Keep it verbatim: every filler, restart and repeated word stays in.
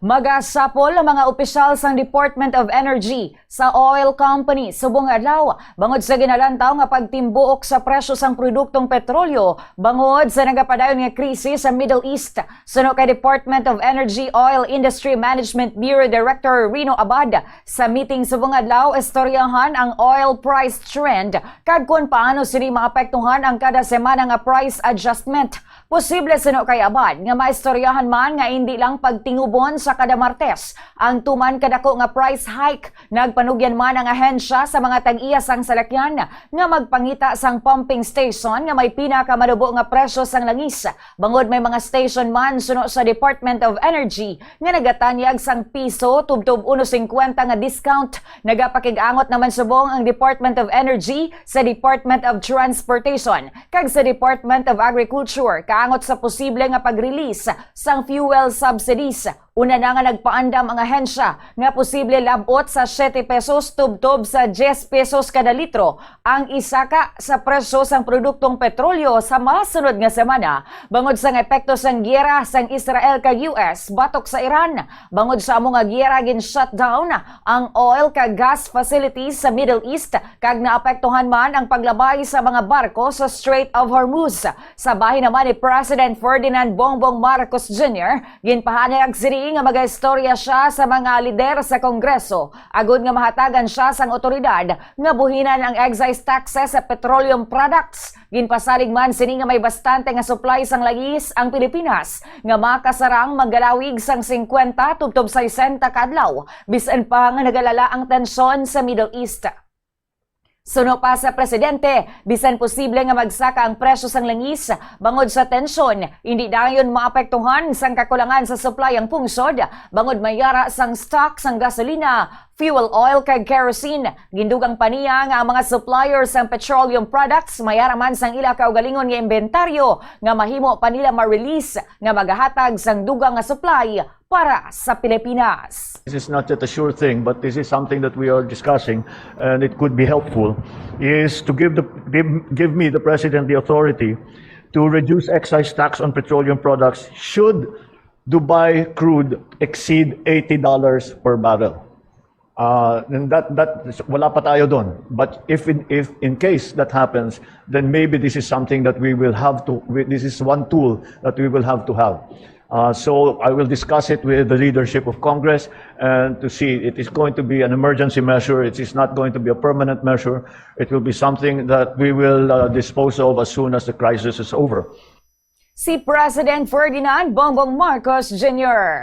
Magasapol ang mga opisyal sang Department of Energy sa oil company subong nga adlaw bangod sa ginalantaw nga pagtimbuok sa presyo sang produktong petrolyo bangod sa nagapadayon nga krisis sa Middle East. Suno kay Department of Energy Oil Industry Management Bureau Director Rino Abad, sa meeting subong adlaw, istoryahan ang oil price trend kag kon paano sini maapektuhan ang kada semana nga price adjustment. Posible, suno kay Abad, nga maistoryahan man nga indi lang pagtingubon sa kada Martes ang tuman kadako nga price hike. Nagpanugyan man ang ahensya sa mga tag-iya sang salakyan nga magpangita sang pumping station nga may pinakamanubo nga presyo sang langis, bangod may mga station man suno sa Department of Energy nga nagatanyag sang piso tubtob uno singkwenta nga discount. Nagapakig-angot naman subong ang Department of Energy sa Department of Transportation kag sa Department of Agriculture kaangot sa posible nga pag-release sang fuel subsidies. Una na nga nagpaandam ang ahensya nga posible lab-ot sa siyete pesos tubtob sa diyes pesos kada litro ang isaka sa presyo sang produktong petrolyo sa masunod nga semana, bangod sang epekto sang giyera sang Israel kag U S batok sa Iran. Bangod sa amo nga giyera, gin-shutdown ang oil kag gas facilities sa Middle East kag naapektuhan man ang paglabay sa mga barko sa Strait of Hormuz. Sa bahin naman ni President Ferdinand Bongbong Marcos Junior, ginpahayag sini nga magaistorya sia sa mga lider sa Kongreso agud nga mahatagan sia sang awtoridad nga buhinan ang excise taxes sa petroleum products. Ginpasalig man sini nga may bastante nga supply sang langis ang Pilipinas, nga makasarang maggalawig sang singkwenta tubtob sesenta ka adlaw, bisan pa nga nagalala ang tensyon sa Middle East. Suno pa sa presidente, bisan posible nga magsaka ang presyo sang langis bangod sa tensyon, indi dayon maapektuhan sang kakulangan sa supply ang pungsod, bangod may ara sang stock sang gasolina, fuel oil kag kerosene. Gindugang pa niya nga ang mga supplier sang petroleum products may ara man sang ila kaugalingon nga inventaryo nga mahimo pa nila ma-release nga magahatag sang dugang nga supply para sa Pilipinas. This is not yet a sure thing, but this is something that we are discussing, and it could be helpful, is to give the, give, give me, the President, the authority to reduce excise tax on petroleum products should Dubai crude exceed eighty dollars per barrel. Uh, and that, that, wala pa tayo doon. But if in, if in case that happens, then maybe this is something that we will have to, we, this is one tool that we will have to have. Uh, so I will discuss it with the leadership of Congress and to see, it is going to be an emergency measure. It is not going to be a permanent measure. It will be something that we will, uh, dispose of as soon as the crisis is over. Si President Ferdinand Bongbong Marcos Junior